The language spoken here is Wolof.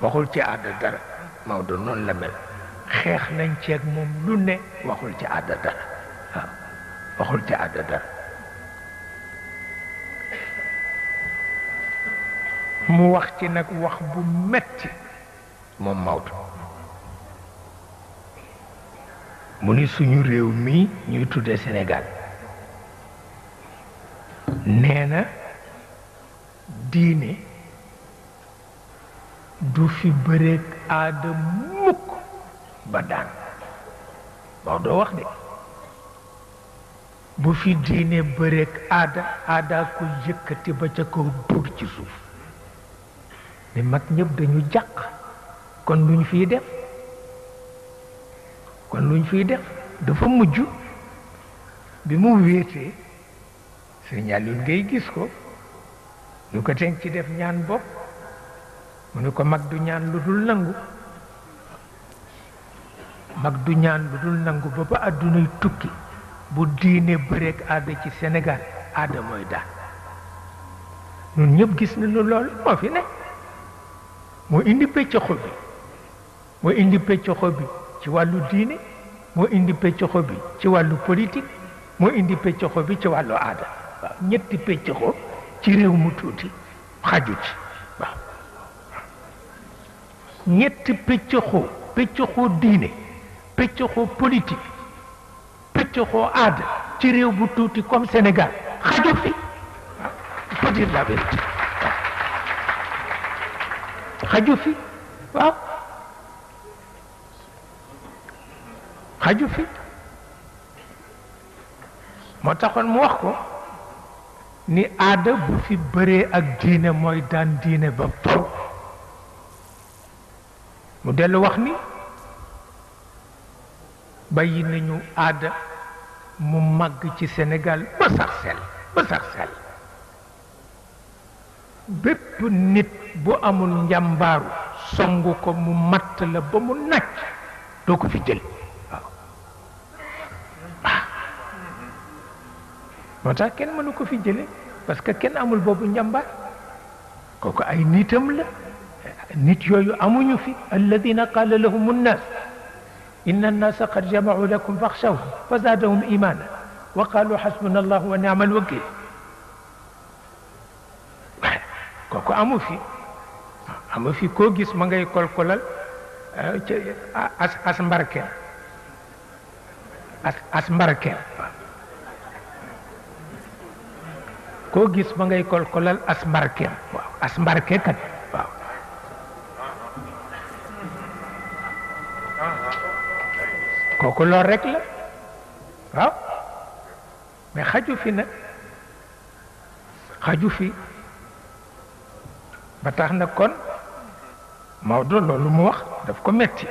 waxul ci aada dara Maodo noonu la mel xeex nañ ceeg moom lu ne waxul ci aada dara waaw waxul ci aada dara mu wax ci nag wax bu metti moom Maodo mu ni suñu réew mii ñuy tuddee Sénégal nee na diine du fi bëreeg aada mukk ba daan Maodo wax de bu fi diine bëreeg aada ko yëkkati ba ca kaw dóor ci suuf ni mag ñëpp dañu jàq kon luñ fiy def dafa mujj bi mu wéetee Sëriñ Aliou ngay gis ko lu ko teg ci def ñaan bopp mu ne ko mag du ñaan lu dul nangu ba àddunay tukki bu diine bëreek aada ci Sénégal aada mooy daan ñun ñëpp gis nañu loolu moo fi ne moo indi pëccoxo bi ci wàllu diine moo indi pëccoxo bi ci wàllu politique moo indi pëccoxo bi ci wàllu aada waaw ñetti pëccoxo ci réew mu tuuti xaju ci waaw ñetti pëccoxoo diine pëccoxoo politique pëccoxoo aada ci réew bu tuuti comme Sénégal xaju fi waaw il faut dire la vérité xaju fi waaw xaju fi moo taxoon mu wax ko ni aada bu fi bëree ak diine mooy daan diine ba faw mu dellu wax ni bàyyi nañu aada mu màgg ci Sénégal ba sax sel bépp nit bu amul njàmbaaru songu ko mu matt la ba mu nàcc doo ko fi jël moo tax kenn mënu ko fi jële parce que kenn amul boobu njàmbaar kooku ay nitam la nit yooyu amuñu fi alladina qaala lahum nnaas inna annaasa qad jamacuu lakum faxshawhum fa zaadahum imaana wa qaalu xasbuna allahu wa ni'mal wakiil kooku amu fi koo gis ma ngay kolkolal as mbarkeel as mbarkeel koo gis ma ngay kolkolal as mbarkeel waaw as mbarke kat waaw kooku lool rek la waaw mais xaju fi nag xaju fi ba tax na kon Maodo loolu mu wax daf ko metti